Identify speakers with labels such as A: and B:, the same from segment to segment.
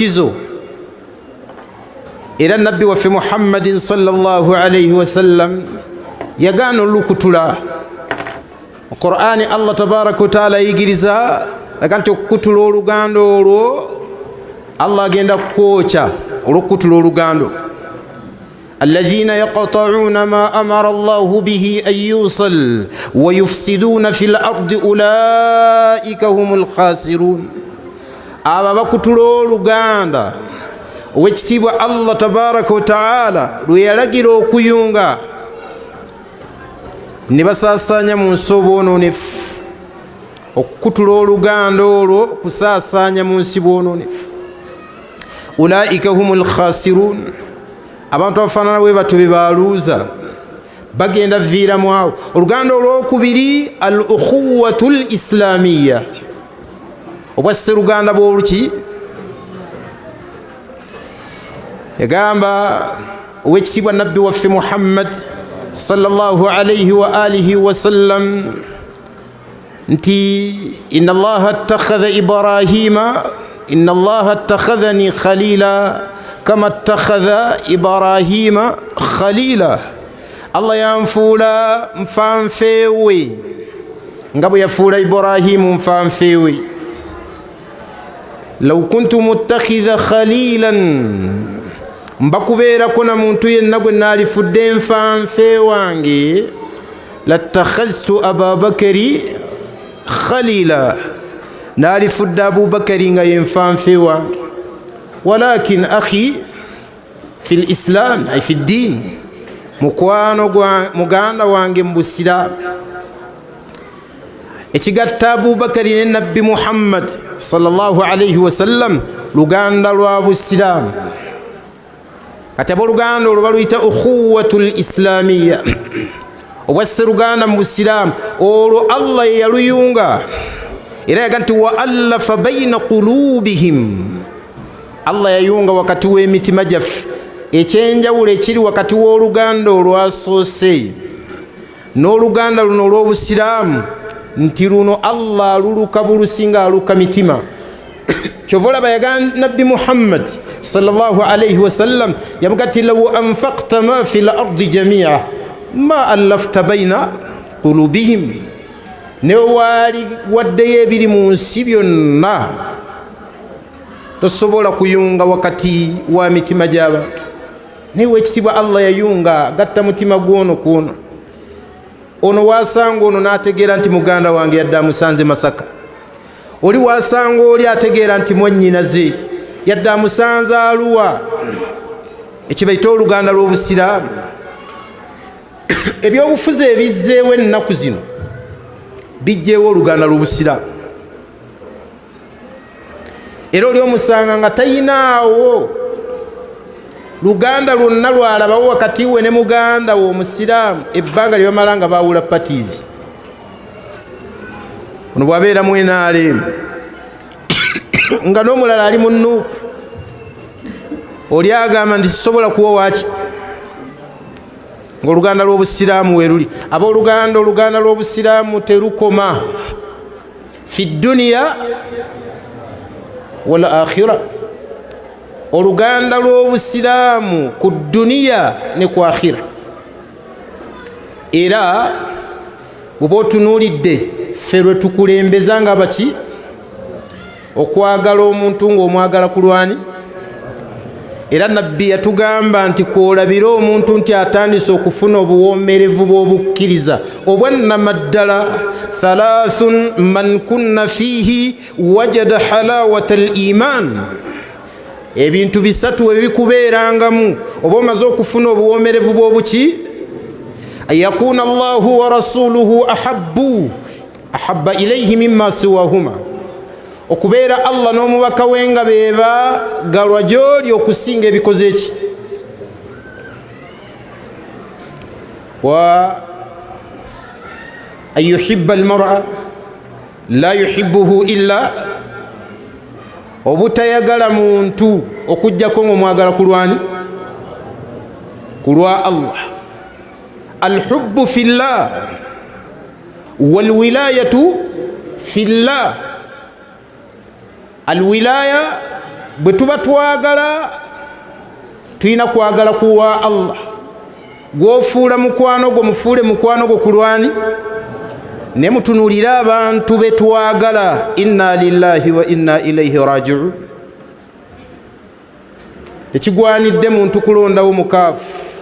A: Enkizo. Era Nabbi waffe Muhammadin sallallahu alaihi wasallam yagaana olukutula. Qurani Allah tabaraka wataala ayigiriza laga nti okukutula oluganda olwo, Allah agenda kukwokya olwokukutula oluganda. Alladhina yaqta'una ma amara Allahu bihi an yusal wa yufsiduna fi lardi ulaika hum lkhasirun. Abo abakutula oluganda owekitiibwa Allah tabaraka wataala lwe yalagira okuyunga, ne basaasaanya mu nsi obwononefu. Okukutula oluganda olwo kusaasaanya mu nsi bwononefu. Ulaika hum lkhasirun. Abantu abafaanana bwe batyo be baluuza, bagenda viiramu awo. Oluganda olwokubiri, al ukhuwatu l islamiya, obwa sseruganda bwoluki. Yagamba owekitiibwa Nabbi waffe Muhammad sallallahu alaihi wa alihi wasallam nti inna Allaha ittakhadha Ibrahima, inna Allaha ittakhadhani khalila kama ittakhadha Ibrahima khalila. Allah yanfuula nfanfeewe nga bwe yafuula Ibrahimu nfanfeewe. Law kuntu muttakhidha khalilan, mba kubeerako na muntu yenna gwe naalifudde nfanfe wange, latakhadhtu Ababakari khalila, naalifudde Abubakari nga ye nfanfe wange. Walakin akhi fi lislam, ay fi ddin, mukwano gwa muganda wange mu busiraamu. Ekigatta Abubakari ne Nabbi Muhammad sallallahu alaihi wasallam luganda lwa busiraamu. Kati abooluganda olwo baluyita ukhuwatu lislamiya, obwasseruganda mu busiraamu. Olwo Allah ye yaluyunga, era yaga nti wa allafa baina qulubihim, Allah yayunga wakati w'emitima gyaffe. Ekyenjawulo ekiri wakati w'oluganda olwasoose n'oluganda luno olw'obusiraamu nti luno Allah aluluka bulusi nga aluka mitima. Kyova olaba yaga Nabbi Muhammad sallallahu alaihi wasallam, yamuga ti law anfakta ma fi lardi jamia ma allafta baina qulubihim, newaali waddeyo ebiri mu nsi byonna, tosobola kuyunga wakati wa mitima gy'abantu. Naye wekitiibwa Allah yayunga, gatta mutima gwono kwono. Ono wasanga ono n'ategeera nti muganda wange, yadde amusanze Masaka. Oli wasanga oli ategeera nti mwannyinaze, yadde amusanze Aluwa. Ekibaita oluganda lw'obusiraamu. Ebyobufuzi ebizzeewo ennaku zino bijjeewo oluganda lw'obusiraamu, era oli omusanga nga tayinaawo luganda lwonna lwalabawo wakati we ne muganda we omusiraamu, ebbanga lye bamala nga bawula parties. Ono bwabeera mu NRM nga n'omulala ali mu NUP, oli agamba nti sisobola kuwa waki ngaoluganda lw'obusiraamu weruli. Abooluganda, oluganda lw'obusiraamu terukoma fi duniya wal akhira. Oluganda lw'obusiraamu ku duniya ne ku akhira. Era bw'oba otunuulidde ffe lwe tukulembeza nga baki, okwagala omuntu ng'omwagala ku lwani. Era Nabbi yatugamba nti kwolabire omuntu nti atandise okufuna obuwoomerevu bw'obukkiriza obwannamaddala, thalathun man kunna fiihi wajada halawata al iman. Ebintu bisatu webikubeerangamu, oba omaze okufuna obuwoomerevu bw'obuki: an yakuna Allahu wa rasuluhu ahabbu ahabba ilaihi mimma siwahuma, okubeera Allah n'omubaka we nga bebagalwa gy'oli okusinga ebikoze eki, wa an yuhibba almara la yuhibbuhu illa, obutayagala muntu okugjako nga omwagala kulwani? Kulwa Allah. Alhubbu fillah walwilayatu fillah, alwilaya Bwe tuba twagala, tulina kwagala kuwa Allah. Gwofuula mukwano gwo, mufuule mukwano gwo kulwani. Ne mutunuulire abantu betwagala. Inna lillahi wa inna ilaihi rajiun. Tekigwanidde muntu kulondawo mukaafu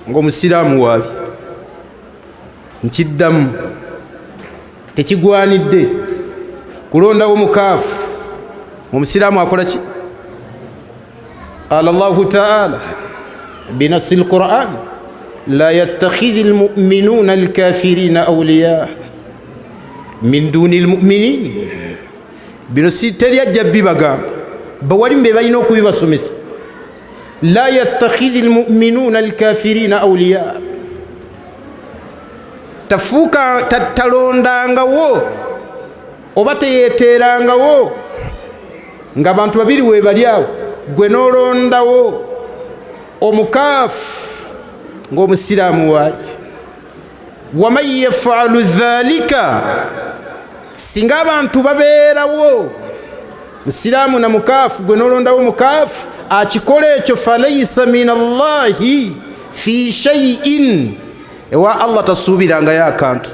A: ng'omusiraamu waali. Nkiddamu, tekigwanidde kulondawo mukaafu omusiraamu akola ki. Qala Llahu taala binasi lquran, la yattakhidhi lmuminuna alkafirina auliya min duni lmuminin. Bino si teri ajja bibagamba, bawalimu be balina okubibasomesa. La yattakhidhi lmuminuna alkafirina auliya, tafuuka talondangawo oba teyeteerangawo nga bantu babiri webali awo, gwe nolondawo omukaafu ng'omusiraamu waali. Waman yafalu dhalika, singa abantu babeerawo musiraamu na mukaafu, gwe nolondawo mukaafu akikola ekyo, falaisa min Allahi fi shaiin, ewa Allah tasuubirangayo akantu,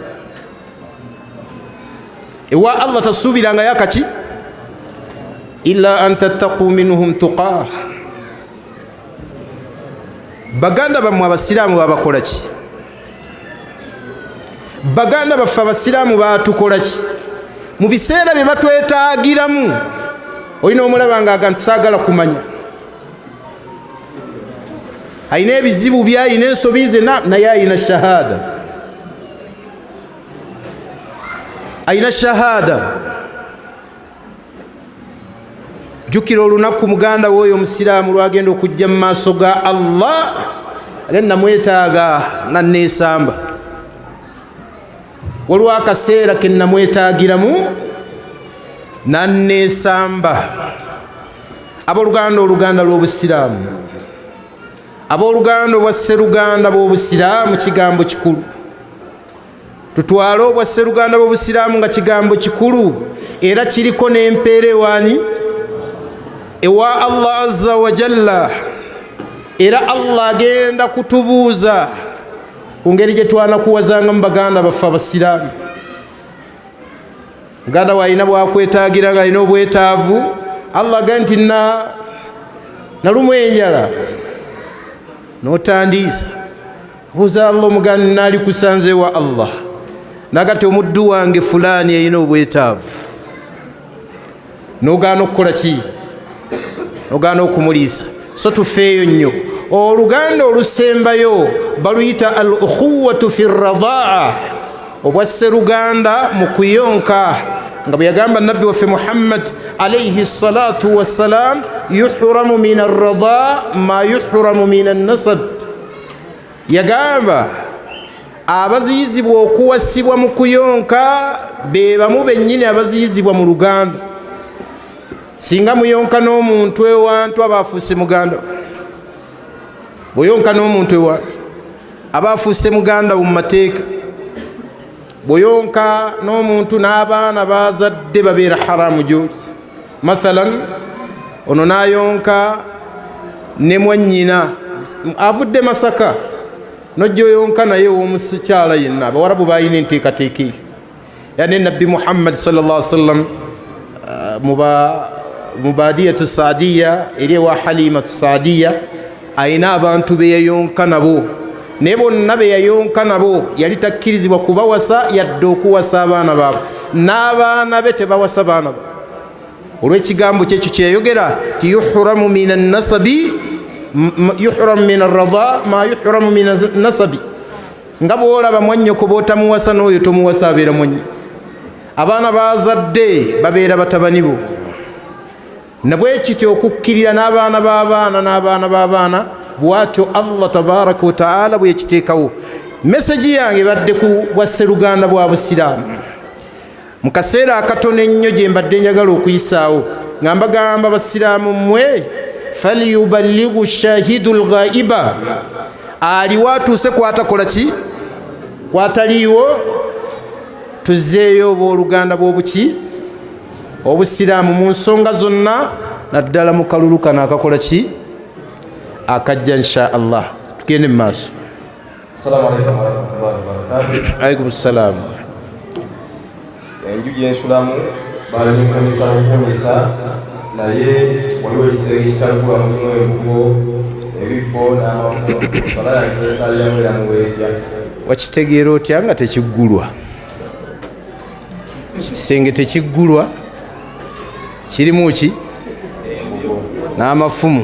A: ewa Allah tasuubirangayo akaki, illa an tattaqu minhum tuqah. Baganda bammwe abasiraamu babakola ki? Baganda baffe abasiraamu batukola ki mu biseera bye batwetaagiramu? Olina omulaba nga aga nti saagala kumanya, alina ebizibu bye, alina ensobi ze, naye alina shahada, alina shahada. Jjukira olunaku muganda w'oyo omusiraamu lwagenda okujja mu maaso ga Allah, ate namwetaaga nanneesamba. Waliwo akaseera ke namwetaagiramu nanneesamba. Abooluganda, oluganda lw'obusiraamu, abooluganda, obwa sseruganda bw'obusiraamu kigambo kikulu. Tutwale obwa sseruganda bw'obusiraamu nga kigambo kikulu, era kiriko n'empeera ewaani? Ewa Allah azza wa jalla. Era Allah agenda kutubuuza ku ngeri gye twanakuwazangamu baganda baffe abasiraamu. Muganda we alina bwakwetaagira nga alina obwetaavu, Allah aga nti nalumu enjala n'otandiisa, buuza Allah omuganda naali kusanze wa Allah nagati omuddu wange fulaani alina obwetaavu, nogaana okukola ki? Nogaana okumuliisa. So tufeeyo nnyo. Oluganda olusembayo baluyita al ukhuwatu fi radaa, obwa sseruganda mu kuyonka, nga bwe yagamba nabbi waffe Muhammad alaihi salatu wassalam, yuhramu min arrada ma yuhramu min annasab. Yagamba abaziyizibwa okuwasibwa mu kuyonka be bamu bennyini abaziyizibwa mu luganda. Singa muyonka n'omuntu ewantu, aba afuuse muganda. Bw'oyonka n'omuntu ewantu, aba afuuse muganda wo mu mateeka. Bw'oyonka n'omuntu, n'abaana bazadde babeera haramu gyoli. Mathalan, ono n'ayonka ne mwannyina avudde Masaka, nojja oyonka naye owomukyala yenna. Abawarabu balina enteekateeka eyo. Era ne nabbi Muhammad sallallahu sallam mubadiyatu Saadiya, eri ewa Halimatu Saadiya, ayina abantu beyayonka nabo, naye bonna beyayonka nabo yali takkirizibwa kubawasa yadde okuwasa abaana baabwe, n'abaana be tebawasa baana bo, olw'ekigambo kyekyo kyeyayogera ti yuhramu min annasabi, yuhramu min arrada ma yuhramu min nasabi. Nga bwolaba mwannyoko bwotamuwasa, n'oyo tomuwasa, abeera mwannyo. Abaana bazadde babeera batabani bo, nabwekityo okukkirira n'abaana b'abaana n'abaana b'abaana. Bwatyo Allah tabaraka wataala bwe yakiteekawo. Meseji yange ebadde ku bwa sseruganda bwa busiraamu. Mu kaseera akatono ennyo gye mbadde njagala okuyisaawo, nga mbagamba, basiraamu mmwe, falyuballighu shahidu lghaiba, aliwo atuuse kwatakola ki kwataliiwo. Tuzzeeyo obwoluganda bw'obuki obusiraamu mu nsonga zonna Naddala mu kalulu kano akakola ki akajja, insha Allah. Tugende mu maaso.
B: Assalamu alaikum warahmatullahi wabarakatuh.
A: Alaikum salaamu.
B: Enju gyensulamu bagikumisa bukumisa, naye waliwo ekisenge ekitaggulwa, mulimu embugo, ebibbo n'amafumu. Swala yange esaaliramu era muweetya?
A: Wakitegeera otya nga tekiggulwa? Kisenge tekiggulwa, kirimu ki? N'amafumu.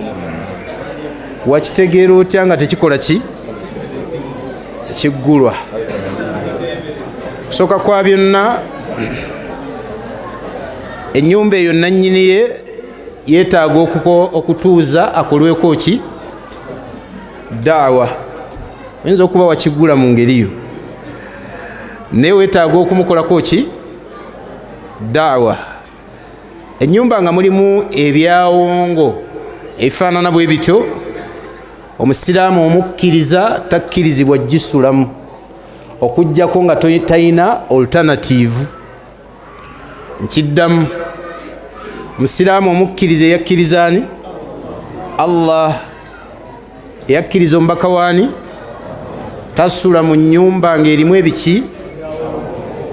A: Wakitegeera otya nga tekikola ki? Kiggulwa. Kusooka kwa byonna, ennyumba eyo nannyini ye yeetaaga okutuuza akolweko ki? Daawa. Oyinza okuba wakigula mu ngeri yo, naye weetaaga okumukolako ki? Daawa. Ennyumba nga mulimu ebyawongo ebifaanana bwe bityo, omusiraamu omukkiriza takkirizibwa gisulamu okugjako nga talina alternative. Nkiddamu, omusiraamu omukkiriza eyakkiriza ani? Allah. Eyakkiriza omubaka waani? Tasula mu nnyumba ng'erimu ebiki?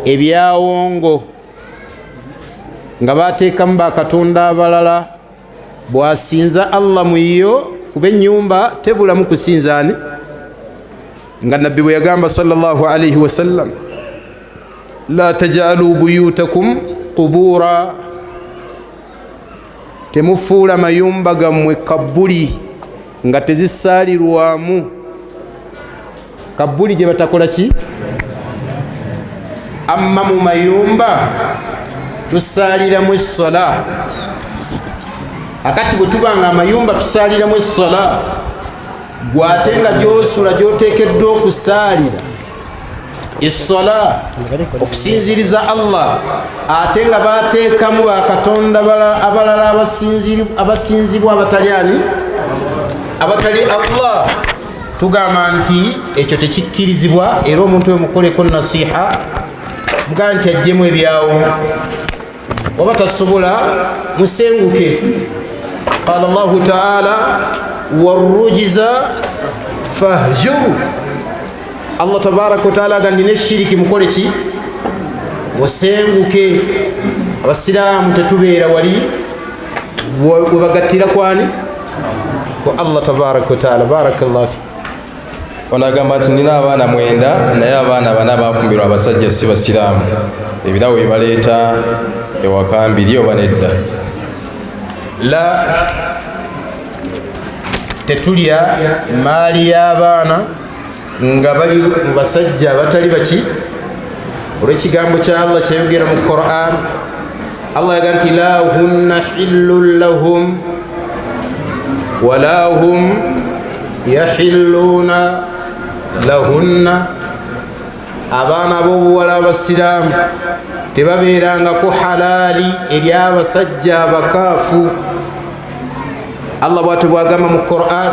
A: Ebyawongo nga bateekamu bakatonda abalala. Bwasinza Allah mu yo, kuba ennyumba tebulamu kusinza ani? Nga Nabbi bwe yagamba sallallahu alaihi wasallam, la tajalu buyutakum qubura, temufuula mayumba gammwe kabbuli nga tezisaalirwamu, kabbuli gye batakola ki? Amma mu mayumba tusaaliramu essola. Akati bwe tuba nga amayumba tusaaliramu essola, gwate nga gyosula gyoteekeddwa okusaalira essola okusinziriza Allah, ate nga bateekamu bakatonda abalala abasinzibwa abatali ani? Abatali Allah. Tugamba nti ekyo tekikkirizibwa, era omuntu oyo mukoleko nasiha, mugaa nti ajjemu ebyawo, waba tasobola musenguke. Qala Llahu taala, warujiza fahjuru. Allah tabaraka wataala aga nina eshiriki, mukole ki? Musenguke. Abasiraamu tetubeera wali webagattira kwani? Ku Allah tabaraka wataala. Barakallah fi.
B: Ono agamba nti nina abaana 9, naye abaana 4 bafumbirwa abasajja si basiraamu. Ebirabo bye baleeta ewaka mbiri oba nedda?
A: La, tetulya maali y'abaana nga bali mu basajja abatali baki, olw'ekigambo kya Allah kyeyogera mu Quran. Allah yaga nti la hunna hillun lahum wala hum yahilluuna lahunna. Abaana b'obuwala abasiraamu tebabeerangako halaali eri abasajja abakaafu. Allah bwatyo bwagamba mu Quran.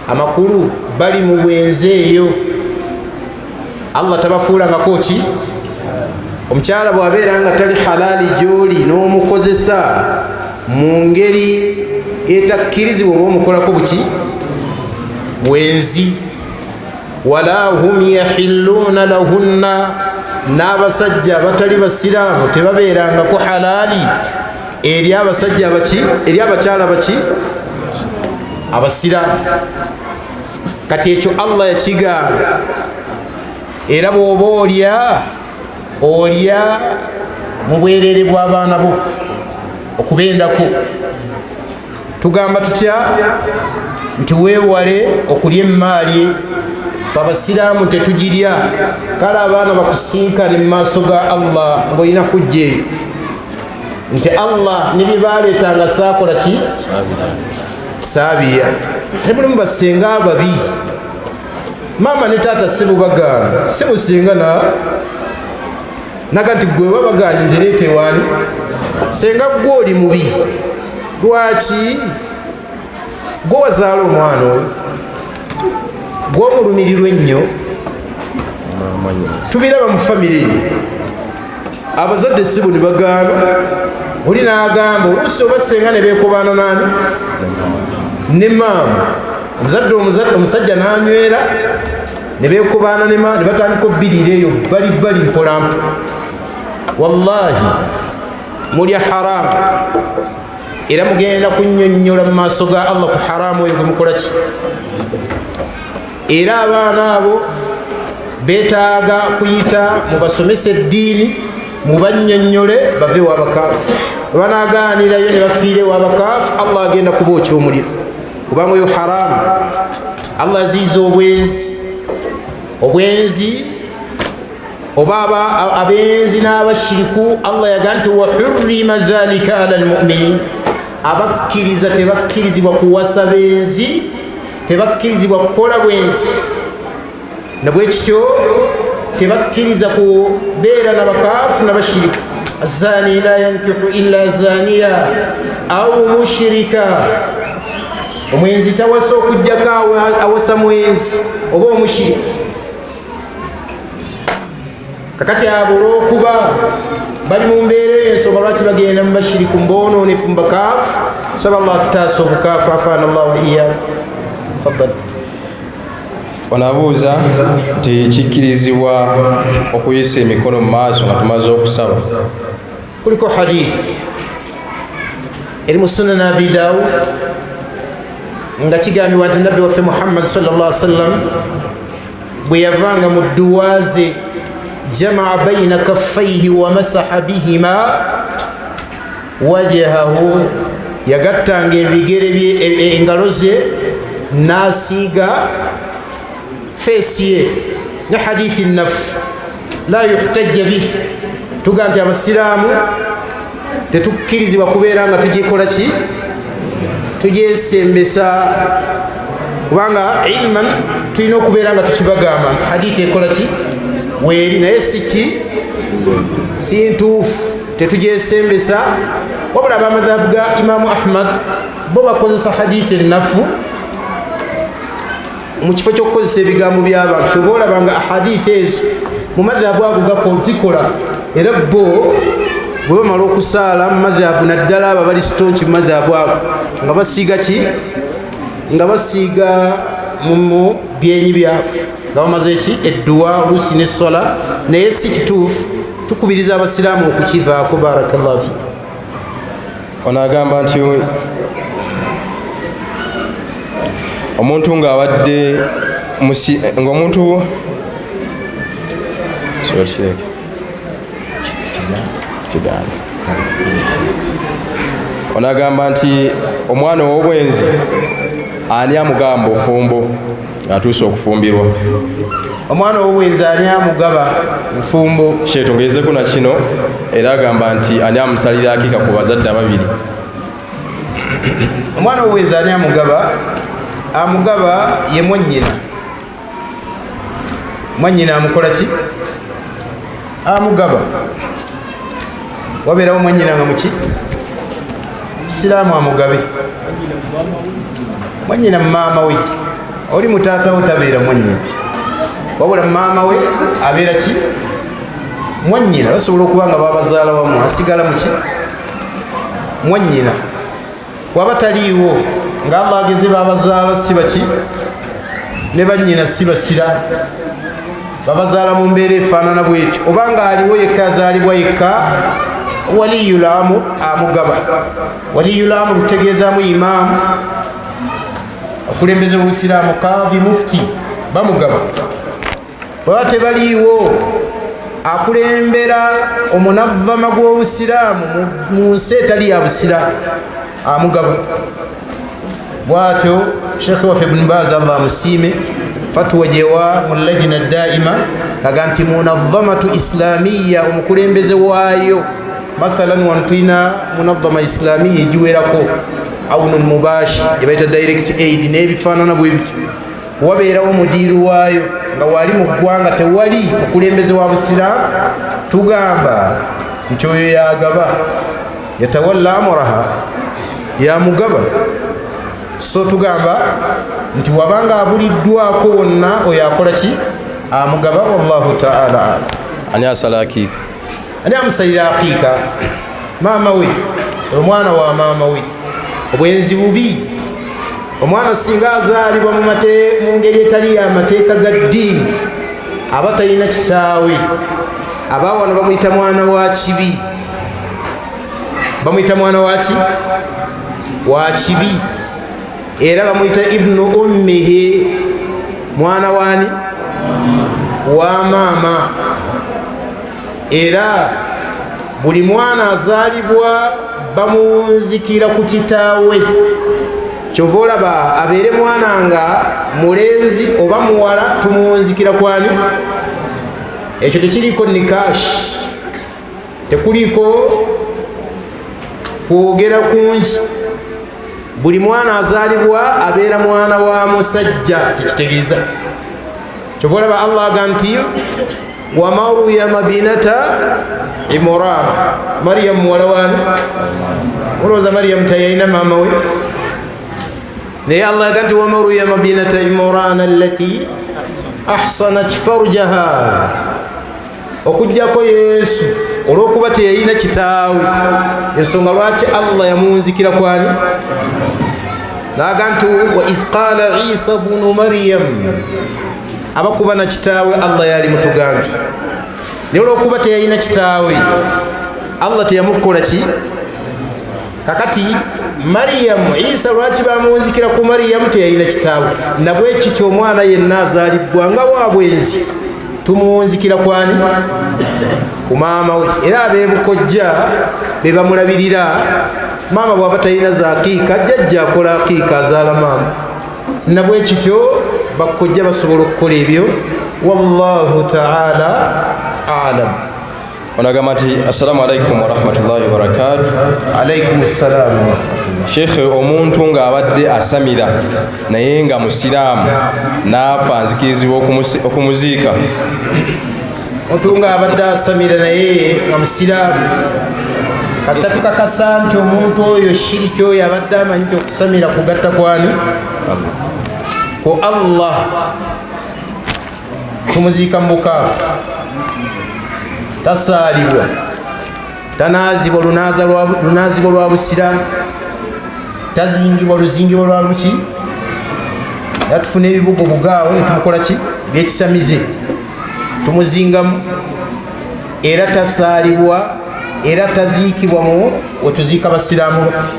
A: Amakulu bali mu bwenzi eyo, Allah tabafuulangako ki? Omukyala bw'abeera nga tali halaali gy'oli n'omukozesa mu ngeri etakkirizibwa, oba omukolako buki? Bwenzi. Wala hum yahilluuna lahunna, n'abasajja abatali basiraamu tebabeerangako halaali eri abasajja baki? Eri abakyala baki? Abasiraamu. Kati ekyo Allah yakigaana, era bw'oba olya, olya mu bwerere bw'abaana bo okubendako. Tugamba tutya nti weewale okulya emaali? Fe abasiraamu tetugirya. Kale abaana bakusinkane mu maaso ga Allah ng'olina kujja eyo nti Allah ne bye baleetanga saakola ki? Saabirya. Ate mulimu basenga ababi, maama ne taata sibubagaana, sibusinga na naga nti gwe babaganye nze leeta ewaani. Senga gwe oli mubi, lwaki gwe wazaala omwana oyo gwe omulumirirwa ennyo? Tubiraba mu famire eyo, abazadde sibo ne bagaana. Oli n'agamba oluusi oba senga ne beekobaana nani ne maama omuzadde omusajja n'anywera ne beekobaana ne batandika obbiriira eyo bali bali mpolampo. Wallahi mulya haramu, era mugenda kunnyonnyola mu maaso ga Allah ku haramu oyo gwe mukola ki. Era abaana abo beetaaga kuyita mubasomese eddiini, mubannyonnyole bave wabakaafu. Banaagaanirayo ne bafiire wabakaafu, Allah agenda kubookya omuliro, kubanga oyo haramu. Allah aziiza obwenzi, obwenzi oba abenzi n'abashiriku. Allah yagaa nti wahurima dhalika ala lmuminin, abakkiriza tebakkirizibwa kuwasa benzi, tebakkirizibwa kukola bwenzi, nabwekityo tebakkiriza kubeera nabakaafu nabashiriku. Azani la yankihu illa zaniya au mushirika, omwenzi tawasa okujjako awasa mwenzi oba omushiriku. Kakati abo olwokuba bali mu mbeera eyo, ensonga lwaki bagenda mu bashiriku, mbonoonefu, mu bakaafu. Saba Allah atutaasa obukaafu. Afaana llahu waiyakum. Faddal.
B: Ono abuuza nti kikkirizibwa okuyisa emikono mu maaso nga tumaze okusaba?
A: Kuliko hadith eri mu Sunan Abi Dawud nga kigambibwa nti nabbi waffe Muhammad sallallahu sallam bwe yavanga mu dduwa ze, jamaa baina kaffaihi wa masaha bihima wajahahu, yagattanga ebigere bye, engalo ze, n'asiiga feesi ye. Ne hadithi nafu la yuhtajja bih, tugaa nti abasiraamu tetukkirizibwa kubeera nga tugikola ki, tugyesembesa, kubanga ilman tulina okubeera nga tukibagamba nti hadithi ekola ki weeri, naye si ki, si ntuufu, tetugyesembesa. Wabula abamadhabu ga Imamu Ahmad bo bakozesa hadithi ennafu mu kifo ky'okukozesa ebigambo by'abantu. Kyova olaba nga ahadithi ezo mu madhabu ago zikola, era bo bwe bamala okusaala mu madhabu, naddala abo bali sitonki mu madhabu ago, nga basiiga ki, nga basiiga mu byenyi byabwe nga bamaze ki edduwa, oluusi nessola. Naye si kituufu, tukubiriza abasiraamu okukivaako. Barakallahu fi.
B: Ono agamba nti omuntu ng'abadde ng'omuntu ono agamba nti omwana ow'obwenzi ani amugamba ofumbo atuuse okufumbirwa?
A: Omwana ow'obwenzi ani amugaba nfumbo?
B: Sheikh, tongezeko na kino, era agamba nti ani amusalira akika ku bazadde ababiri?
A: Omwana ow'obwenzi ani amugaba? Amugaba ye mwannyina. Mwannyina amukola ki? Amugaba. Wabeerawo mwannyina nga muki siraamu amugabe. Mwannyina mumaama we, oli mutaata we tabeera mwannyina, wabula maama we abeera ki? Mwannyina. Basobola okuba nga babazaala wamu, asigala muki? Mwannyina. Waba taliiwo nga Allah ageze babazaala si baki ne bannyina si basira, babazaala mu mbeera efaanana bwetyo, oba nga aliwo yekka, azaalibwa yekka, waliyulamu amugaba. Waliyulamu tutegeezaamu imaamu, okulembeze obusiraamu, kadhi, mufti, bamugaba. Baba tebaliiwo, akulembera omunavama gw'obusiraamu mu nsi etali ya busiraamu amugaba. Bwatyo Shekhe waffe Ibn Baz, Allah amusiime, fatwa gyewa mu lajina daima aga nti munazamatu islamiya omukulembeze waayo, mathalan wano tulina munazama islamiya egiwerako, aunu lmubashi gyebaita direct aid n'ebifaanana bwe bityo, wabeerawo mudiiru waayo nga wali mu ggwanga tewali mukulembeze wa busiraamu, tugamba nti oyo yagaba, yatawalla amuraha, yamugaba. So tugamba nti wabanga abuliddwako wonna, oyo akola ki? Amugaba. Wallahu taala alam.
B: Ani asala akiika?
A: Ani amusalira aqiika? Maama we, omwana wa maama we. Obwenzi bubi. Omwana singa azaalibwa mu ngeri etali ya mateeka ga ddiini, aba talina kitaawe. Aba wano bamuyita mwana wa kibi, bamuyita mwana waki? Wa kibi. Era bamuyita ibnu ummihi, mwana wani? Wa maama. Era buli mwana azaalibwa bamunzikira ku kitaawe. Kyova olaba abeere mwana nga mulenzi oba muwala, tumunzikira kwani? Ekyo tekiriiko nikashi, tekuliiko kwogera kungi. Buli mwana azaalibwa abeera mwana wa musajja, kyekitegeeza. Kyova olaba Allah aga nti wa Maryama binata Imurana, Mariyamu muwala wani? Olowooza Mariyamu teyalina maama we? Naye Allah aga nti wa Maryama binata Imurana allati ahsanat farjaha. Okujjako Yesu, olwokuba teyalina kitaawe, ensonga lwaki Allah yamunzikira kwani? Naga nti wa idh qala Isa bunu Maryam, abakuba na kitaawe Allah yali mutugambye, naye olwokuba teyalina kitaawe Allah teyamukola ki? Kakati Mariyamu, Isa lwaki bamunzikira ku Mariyamu? Teyalina kitaawe. Nabwekityo omwana yenna azaalibwa nga wabwenzi tumuwunzikira kwani? Ku maama we. Era ab'ebukojja be bamulabirira. Maama bw'aba talina za akiika, jjajja akola akiika, azaala maama. Nabwekityo bakojja basobola okukola ebyo. Wallahu taala alam.
B: Onagamba nti assalamu alaikum warahmatullahi wabarakatu.
A: Alaikum ssalamu warahmatullah.
B: Shekhe, omuntu ng'abadde asamira naye nga musiraamu n'afa, nzikirizibwa okumuziika?
A: Omuntu nga abadde asamira naye nga musiraamu, kasita tukakasa nti omuntu oyo shiriki oyo abadde amanyi nti okusamira kugatta kwani? Ku Allah, tumuziika mu bukaafu, tasaalibwa, tanaazibwa lunaazibwa lwa busiraamu, tazingibwa luzingibwa lwa buki. Era tufuna ebibugo bugaawo netumukola ki? Ebyekisamize, tumuzingamu. Era tasaalibwa, era taziikibwa mu wetuziika basiraamu baffe.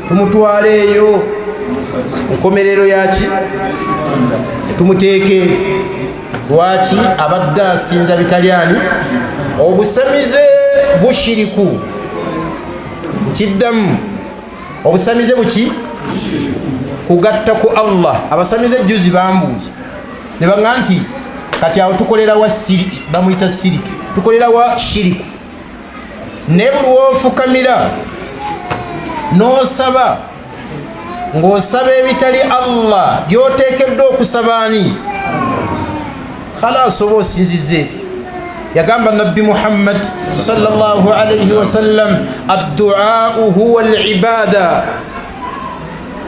A: Tumutwala eyo nkomerero yaki, tumuteeke. Lwaki? Abadde asinza bitalyani. Obusamize bushiriku. Nkiddamu, obusamize buki? Kugatta ku Allah. Abasamize juzi bambuuza ne baŋŋa nti kati awo tukolera wa siri, bamuyita siriki, tukolera wa shiriku. Naye buli wofukamira n'osaba ng'osaba ebitali Allah byoteekeddwa okusaba ani? Khalas, oba osinziza ebyo. Yagamba Nabbi Muhammad sallallahu alaihi wasallam, adduau huwa alibada,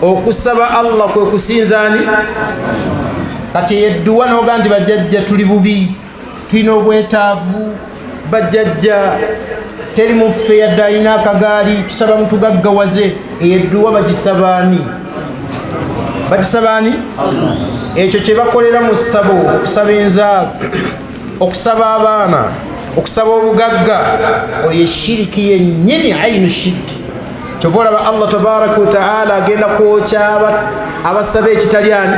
A: okusaba Allah kwe kusinza ani? Kati eyedduwa noga nti bajjajja tuli bubi, tulina obwetaavu, bajjajja teri muffe yadde alina akagaali, tusaba mutugaggawaze. Eyedduwa bagisaba ani? Bagisaba ani? Ekyo kyebakolera mu ssabo, okusaba enzaalo, okusaba abaana, okusaba obugagga, oyo eshiriki yennyini, ainu shiriki. Kyova olaba Allah tabaraka wataala agenda kwokya abasaba ekitali ani,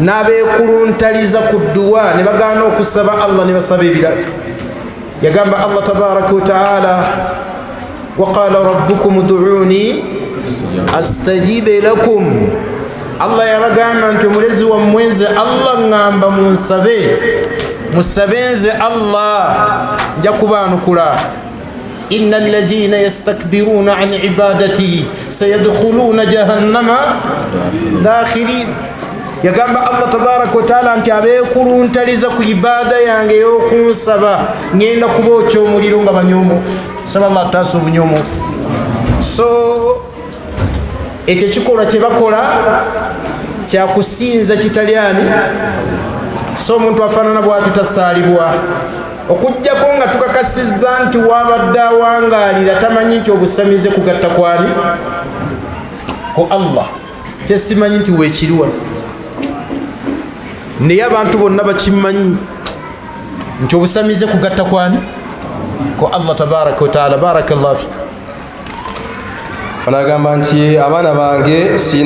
A: n'abeekuluntaliza ku dduwa ne bagaana okusaba Allah ne basaba ebirala. Yagamba Allah tabaraka wataala, waqala rabbukum duuni astajibe lakum. Allah yabagamba nti omulezi wammwe nze Allah, ŋŋamba munsabe, musabe nze Allah, nja kubaanukula. Inna alladhina yastakbiruna an ibadati sayadkhuluna jahannama dakhirin. Yagamba Allah tabaraka wataala nti abeekuluntaliza ku ibaada yange ey'okunsaba ŋŋenda kubookya omuliro nga banyomofu. Saba Allah ataasa obunyomofu. So ekyo ekikolwa kye bakola kyakusinza kitali ani? So omuntu afaanana bwatyo tasaalibwa, Okugjako nga tukakasizza nti wabadde awangaalira tamanyi nti obusamize kugatta kwani ku Allah, kyesimanyi nti weekiriwa, naye abantu bonna bakimanyi nti obusamize kugatta kwani ku Allah tabaraka wataala. Barakallah fik.
B: Onagamba nti abaana bange sirina.